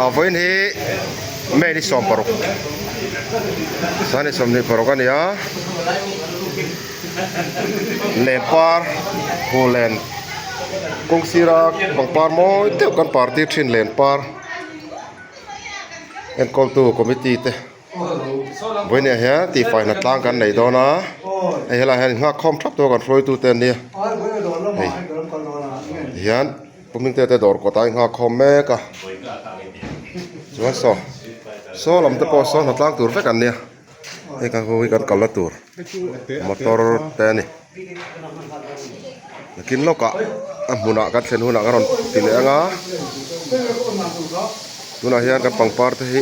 Ah vawiin hi May ni 16 Sunday 26 a ni a Len par hu len kawng sira pangpar mawi deuh kan par tir thin len par enkawltu committee te. Vawiinah hian tihfai hna tlang kan nei dawn a hei helaiah hian nghak khawm thap tur kan hruaitu te an nia hei tihian pu hmingte te dawr kawtah a inghak khawm mek a chuan saw saw lam te pawh saw hna tlang tur vek an nia hei kan ho hi kan kalna tur motor te a ni nakin lawkah a hmunah kan thlen hunah kan rawn ti leh ang a tunah hian kan pangpar te hi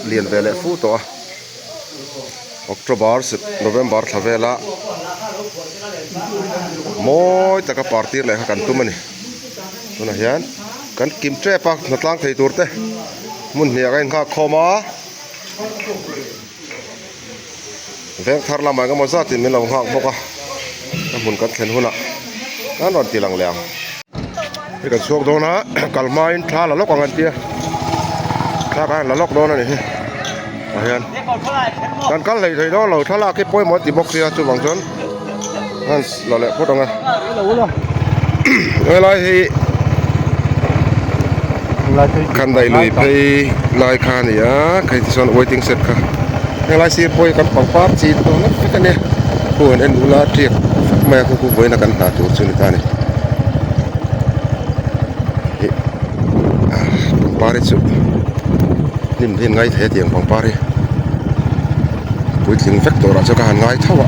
lian ve leh fu tawh a October November thla vela mawi taka par tir leh kha kan tum a ni tunah hian kan kim tep a hnatlang thei tur te hmun hnih ah kan inghak khawm a. Veng thar lamah eng emaw zatin min lo nghak bawk a a hmun kan thlen hunah kan rawn ti lang leh ang. Hei kan chhuak dawn a kal hmain thla la lawk ang an tia thla kha la lawk dawn a ni hi tah hian kan kal hlei thei dawn lo thlalak hi pawimawh a ti bawk sia chuvang chuan han la leh phawt ang a helai hi khandai lui phei lai kha a ni a khai ti chuan waiting shed kha helai sir pawh hi kan pangpar chi tawh lek vek a nia khu han en ula tiak fak mai a khu khu vawiin a kan hna tur chu a ni ta a ni ih pangpar hi chu hnim hi an ngai thei a tiang pangpar hi puitling vek tur ah chuan ka han ngai tho a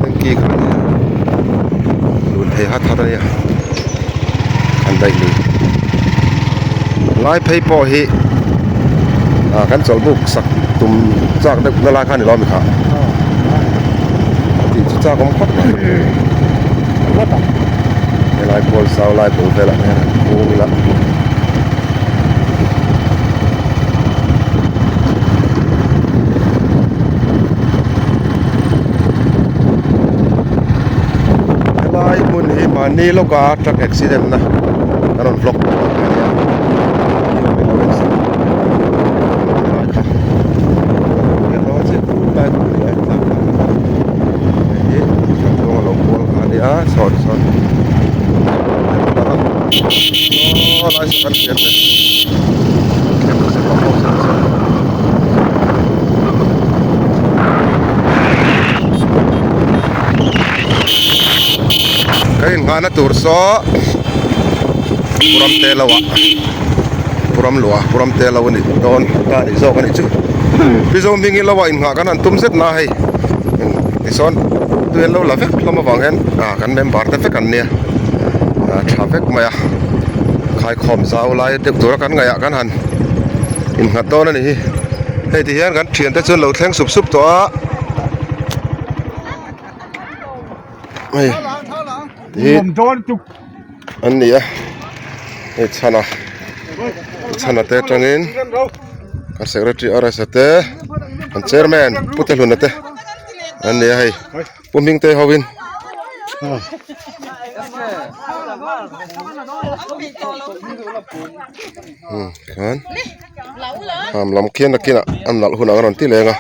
tanki kha ania lun thei hat hat ania an daih lui lai phei pawh hi ah kan chawlhbuk sak tum chak deuh na lai kha a ni lo ami kha tih chu chak awm khawp mai helai kual zau lai bul velah hian an kung ila. Helai hmun hi mahni lawka truck accident na kan rawn vlog pawh a nia sawn sawn aw lai saw kan thiam te Ka inghahna tur saw Puram te lo ah Puram luah Puram te lo a nih dawn ta a nih zawk a nih chu Mizo hming hi lo ah inghah kan han tum zet na hei tichuan tui an lo la vek hlawm avang hian ah kan member te vek an nia ah tha vek mai a khaikhawm zau lai deuh tura kan ngaih ah kan han innghat dawn a ni hi hei ti hian kan thiante chu an lo thleng sup sup tawh a hei hi an ni a hei chhana chhana te atangin kan secretary R S a te kan chairman pu te hluna te an ni a hei pu hming te ho in khan kham lam khian nakinah a nalh hunah an rawn ti leng a.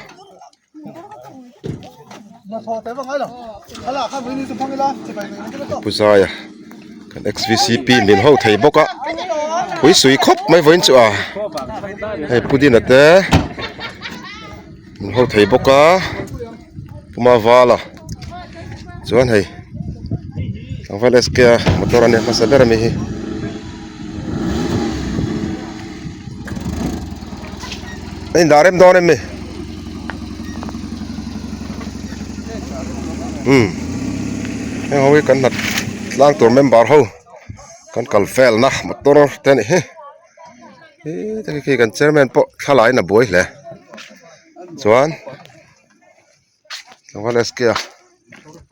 Pu Zaia kan xvcp min ho thei bawk a pui sui khawp mai vawiin chu a hei pu Dina te min ho thei bawk a Pu Mavala chuan hei tlangval SK a motor a nia hmasa ber ami hi. A indah rem dawn em ni umm heng ho hi kan hnat tlang tur member ho kan kal vel na motor te a nih hi he ta khi kan chairman pawh thla la in a buai hle chuan tlangval SK a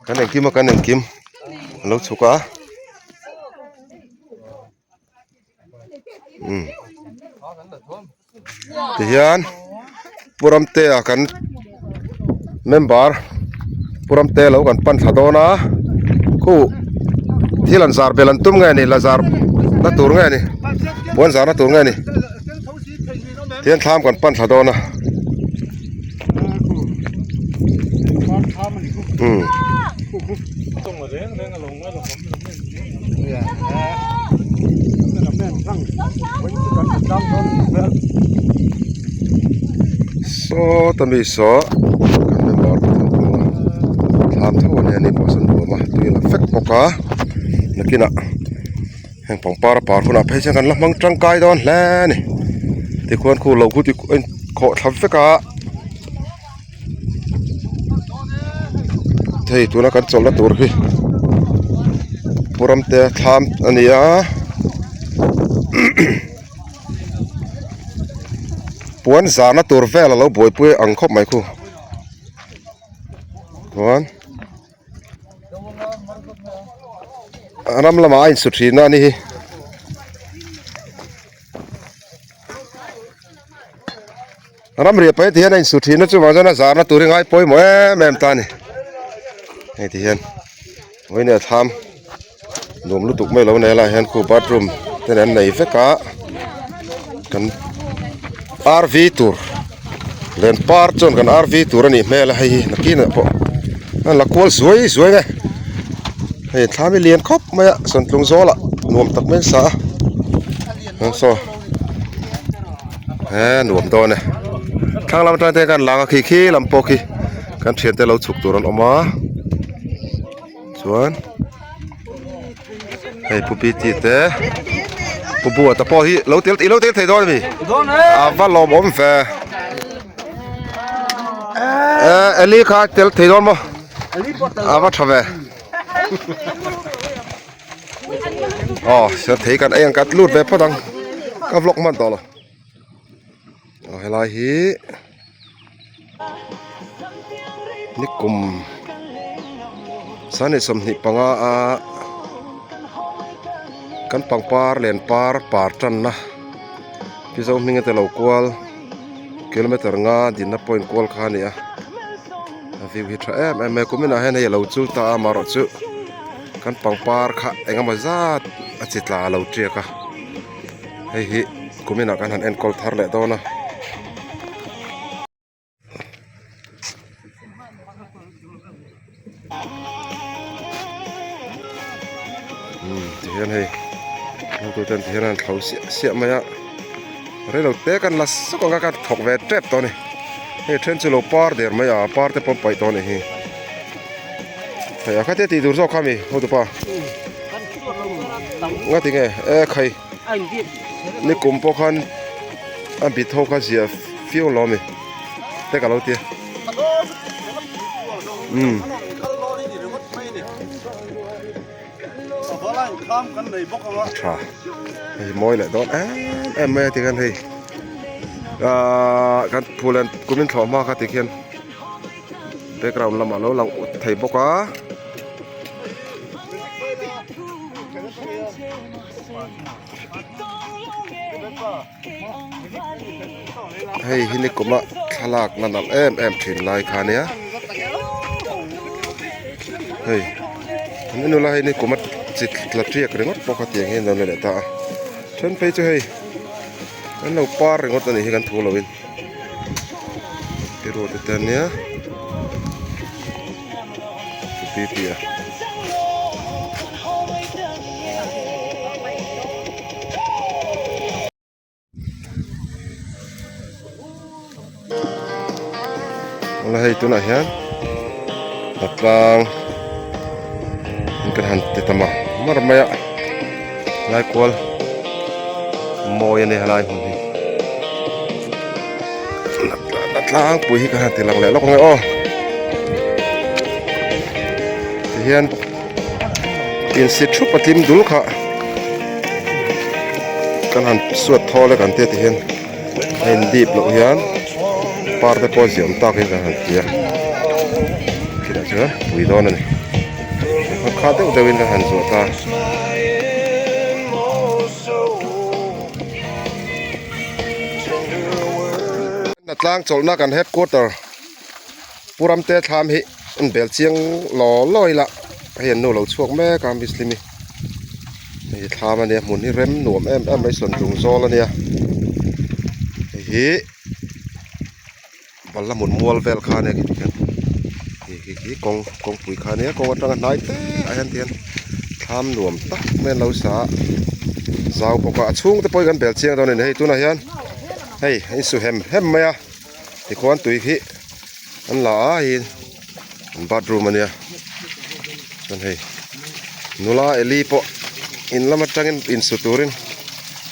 kan engkim a kan engkim a lo chhuk a. Umm tihian Pu Ramtea kan member Pu Ramtea lo kan pan thla dawn a. Khu thil an zar belh an tum nge ni la zar na tur nge ni puan zar na tur nge ni tihian thlam kan pan thla dawn a umm. Sawta mi saw kan member te an hmu a thlam tho a nia ni pawh sawn nuam a tui a la fek bawk a nakinah heng pangpar a par hunah phei chuan kan la hmang tangkai dawn hle a ni tikhuan khu lo khu a inkhawh thla vek a. Hei tuna kan chawlhna tur hi pu Ramtea thlam a ni a puan zahna tur vel a lo buaipui ang khawp mai khu chuan ram lamah a insu thin a ni hi. Ramriah pahnih ti hian a insu thin a chuvang chuan a zarna tur hi ngai pawimawh em em ta a ni hei ti hian vawiin a thlam nuam lutuk mai lo nei lai hian khu bathroom te an nei vek a kan rv tur len par chuan kan rv tur a nih hmel a hei hi nakinah pawh an la kual zuai zuai nge hei thlam hi lian khawp mai a sawntlung zawlah nuam tak mai an sa a saw. He nuam dawn e thlang lam atang te khan lang a khi khi lam pawh khi kan thian te lo chhuk tur an awm a chuan hei pu pt te pu bua te pawh hi lo tel ilo tel thei dawn a mi a va lawmawm ve Eli kha tel thei dawn maw a va tha ve. Aw thei kan ei ang ka lut ve phawt ang ka vlog hman tawh lo aw helai hi nikum sani 25 a kan pangpar len par par tanna pi zo hming te lo kual kilometer nga dinna point kual kha a ni a a view hi tha em em mai kuminah hian hei a lo chul ta a amaherawhchu. Kan pangpar kha engemaw zat a chi tla lo tiak a hei hi kuminah kan han enkawl thar leh dawn a. Umm tihian hei hotuten tihian an thlo siah siah mai a reilo te kan la suk ang a ka thawk ve tep tawh a ni hei then chu lo par der mai a par te pawh an paih tawh a nih hi. Hei a khatia tih tur zawk kha mi hotupa nga tinge e khai ni kum pawh khan a bit ho kha zia fiau lo ami te ka lo tia umm tha hei mawi leh dawn em em mai a tikhian hei ahh kan phul kumin thlawh hma kha tikhian. Background lamah lo lang ut thei bawk a. Hei hi nikum a thlalak na nalh em em thin lai kha ania. Hei an nula hei nikum a chi tla tiak ringawt pawh kha tiang hian an lo leh ta a. Then phei chu hei an lo par ringawt a nih hi kan thu loin. Tiruat te te ania pi pi a. Awle hei tunah hian hnatlang in kan han ti tam a mar mai a lai kual mawi a ni helai hmun hi hnatlang pui hi ka han ti lang leh lawk ang e aw tihian insi thup a tlim dul kha kan han suat thawl e kan tia tihian. A in dip loh hian par te pawh ziah awm tak in kan han ti a khilaiah chuan pui dawn a ni kha deuh deuh in kan han zuah ta a tlang chawlhna kan headquarter Pu Ramte thlam hi an bel chiang law law ila. Hei an nu lo chhuak mek a Muslim hi hei thlam ania hmun hi rem nuam em em mai sawntlung zawl ania hei hi balla hmun mual vel kha ania khi khian khi khi khi kawng kawngpui kha ania kawng atanga hnai te ah hian tihian thlam nuam tak mai an lo sa a zau bawk a a chhung te pawh hi kan bel chiang dawn a ni hei tunah hian hei a insu hem hem mai a tikhuan tui hi an la a hei an bathroom ania chuan hei nula eli pawh in lam atangin insu turin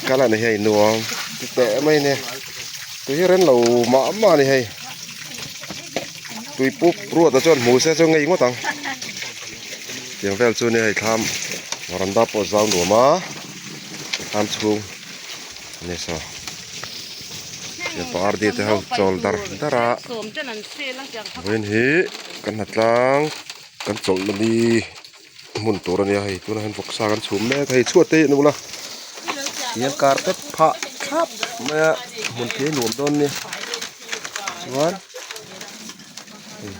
kal a ni hei nuam ti teh mai a nia tui hi ren lo mah mah a ni hei tui pup ruat ah chuan hmu se chu ngei ngawt ang tiang vel chu nia hei thlam varanda pawh a zau nuam a thlam chhung a ni saw. Thianpa RD te ho chawl dar dar a vawiin hi kan hna tlang kan chawlhna ni hmun tur a nia hei tunah hian vawksa kan chhum mek a hei chhuat te hi an ul a tihian carpet phah thlap mai a hmun khi a nuam dawn a ni chuan hei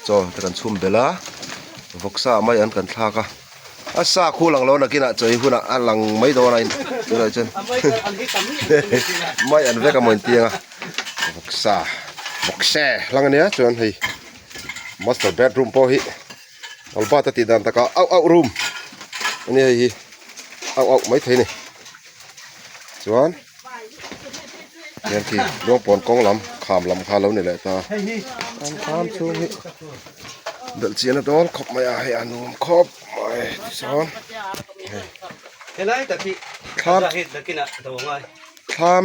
chaw te kan chhum belh a vawksa mai an kan thlak a. A sa khu lang lo nakinah chawi hunah a lang mai dawn a tunah chuan mai an vek a maw intiang a vawksa vawkse hlang ania chuan hei master bedroom pawh hi Albert a tih dan takah auh auh room ania hei hi auh auh maithei a ni chuan. Hian khi Luangpawn kawng lam kham lam kha a lo ni leh ta an kham chhung hi belh chian a dawl khawp mai a hei a nuam khawp mai tichuan hei thlam thlam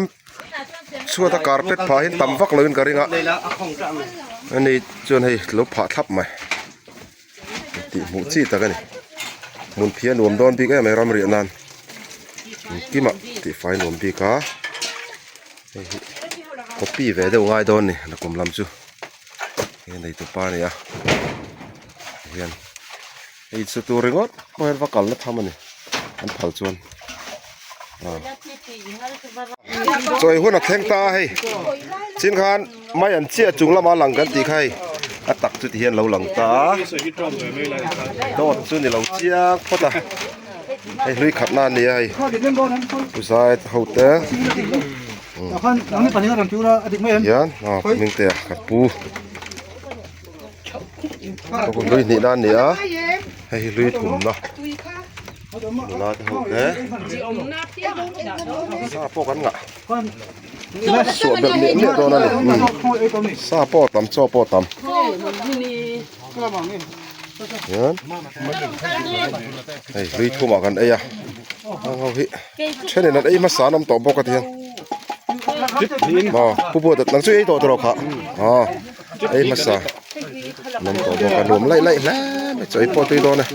chhuat a carpet phah hi tam vak lovin ka ring a ani chuan hei lo phah thlap mai tih hmuh chi tak a ni hmun phia nuam dawn bik em mai ram riah nan engkimah tih fai nuam bik a hei hi copy ve deuh ngai dawn a ni nakum lam chu hei nei tupa a ni a hian hei chu tur ringawt pawh hian va kalna tham a ni an phal chuan chawi hun a thleng ta a hei chin khan mai an chiah chung lama lang kan tih kha hei a tak chu ti hian lo lang ta a dawt chu ni lo chiang phawt a hei hlui khat na a ni a hei pu zai ho te hian aw hming te a ka pu hlui hnih na a ni a hei hi hlui thumna. Nula te ho te sa pawh kan ngah suah belh miah miah dawn a ni sa pawh a tam chaw pawh a tam hian hei hlui thumah kan ei a heng ho hi thenin an ei hmasa an awm tawh bawk a ti hian aw pu buata nang chu i ei tawh tawh kha aw ei hmasa an awm tawh bawk a nuam laih laih hle mai chaw ei pawh a tui dawn e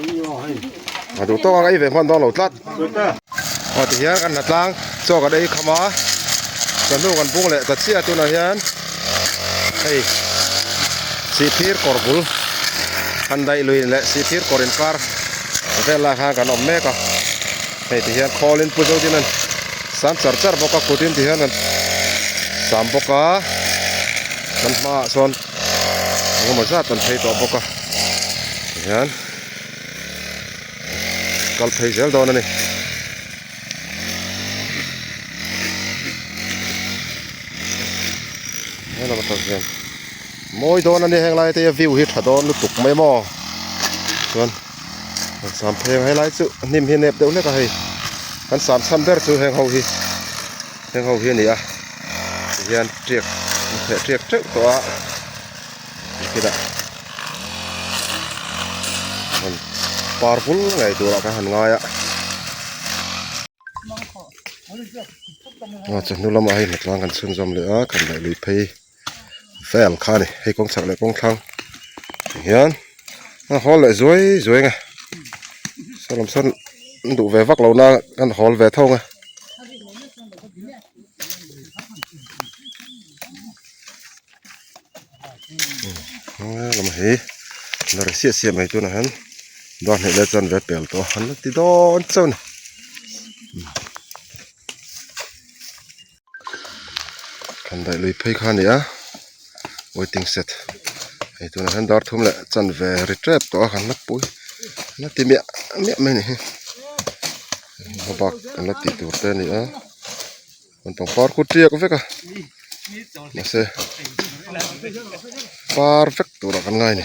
a duh tawk ang ei ve hman dawn lo tlat aw tihian kan hna tlang chaw kan ei kham a chawhnu kan bung leh ta chiah tunah hian hei sihphir kawr bul han daih lui leh sihphir kawr inkar vel lai khan kan awm mek a hei tihian khawlin pu zodin an sam char char bawk a kutin tihian kan sam bawk a kan hmaah sawn engemaw zat an phei tawh bawk a tihian kal phei zel dawn a ni. Helam atang hian mawi dawn a ni heng lai te hi view hi tha dawn lutuk mai maw chuan kan sam phei ang helai chu hnim hi nep deuh hlek a hei kan sam chhan ber chu heng ho hi heng ho hi a ni a tihian tiak an theh tiak teuh tawh a khitah han par vul ngei turah ka han ngai a aw chawhnu lamah hei hnatlang kan chhunzawm leh a kan daih lui phei vel kha a ni hei kawng chhak leh kawng thlang tihian a hawl leh zuai zuai ang e saw lam sawn an duh ve vak lo na an hawl ve tho ang e. Lam hi dawr siah siah mai tunah hian dawr hnih leh chuan ve pel tawh a an la ti dawn chauh a ni thlan daih lui phei kha a ni a waiting shed. Hei tunah hian dar thum leh chanve ri tep tawh a kan la pui la ti miah miah mai a ni hi hmabak kan la tih tur te a ni a an pangpar khu tiak vek a mahse par vek turah kan ngai a ni.